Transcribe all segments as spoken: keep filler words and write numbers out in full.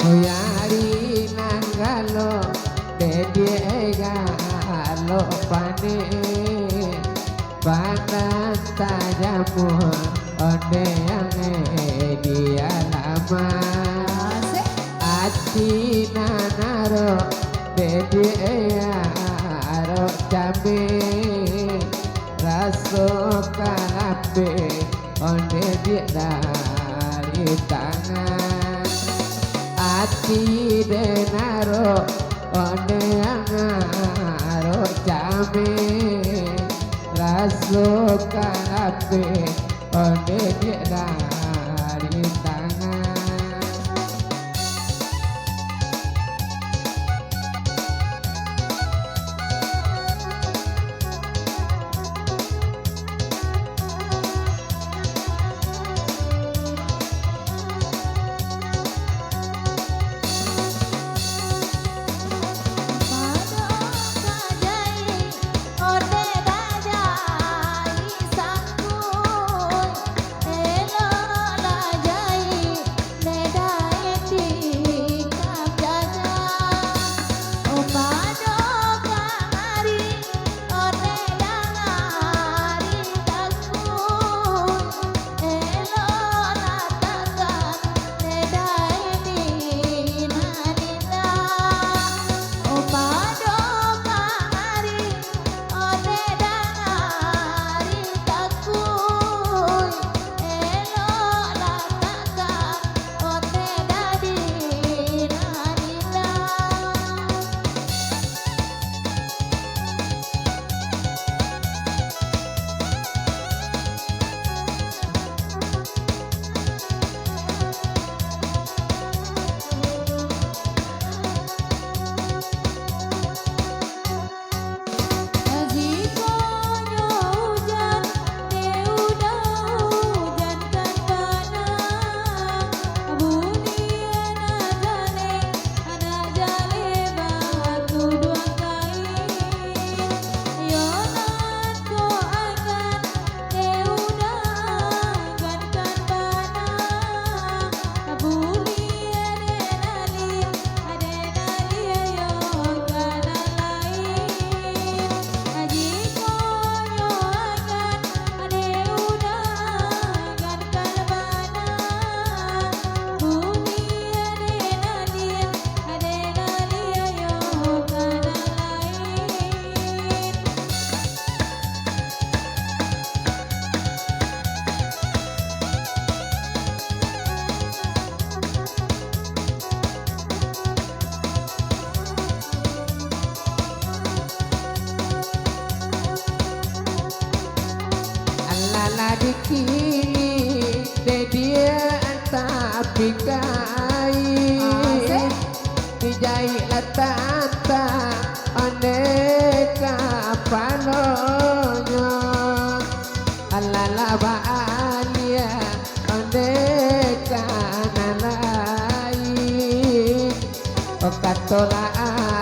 Yari nan galok, dedek galok panek, panah tajamuah, ondeh ang di alaman. Asik. Ati nan arok, dedek arok camin, raso kalapeh, ondeh diak dari tangan. Ati den arok, ondeh ang arok camin, raso kalapeh, ondeh diak dari tangan. Alah lah dikini, dek dia tapi kai. Asik. Dijaik lah tantang ondeh kapalonyo. Alah lah baalia ondeh ka nan lain. Oh, katolah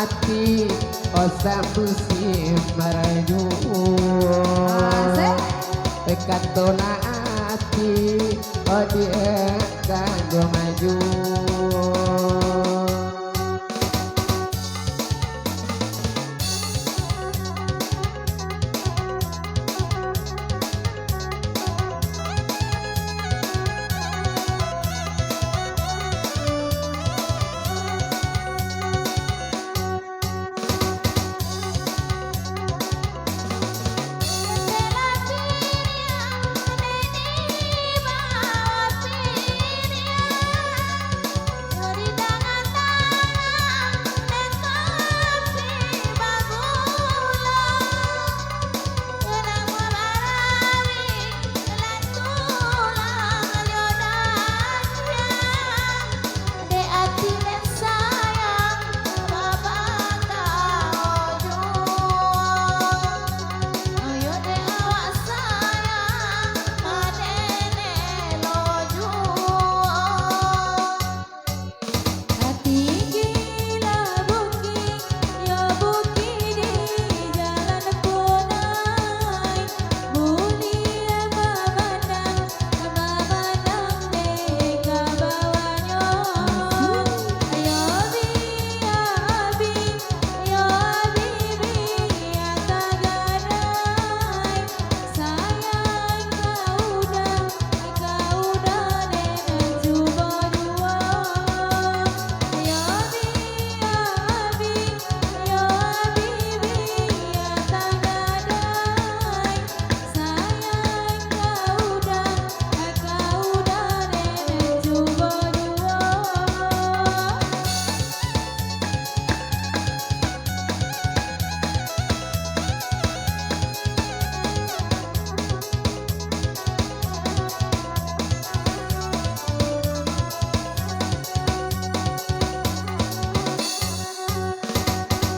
ati, oh, samusim marayu. Asik. Eh, katolah ati, oh, diak kan jo maju.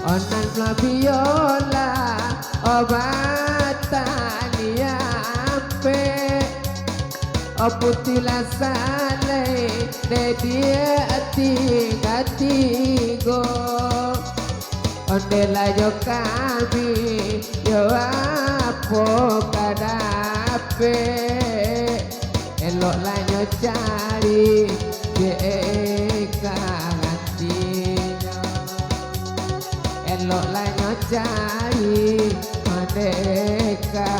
Onan lah biola, o bataliang pe, o putilah salai, dek diak tiga-tigo. Ondeh lah jo kami, yo apo ka dapek, elok lah nyo cari, dek ka gantinyo. Elok lah nyo cari, ondeh ka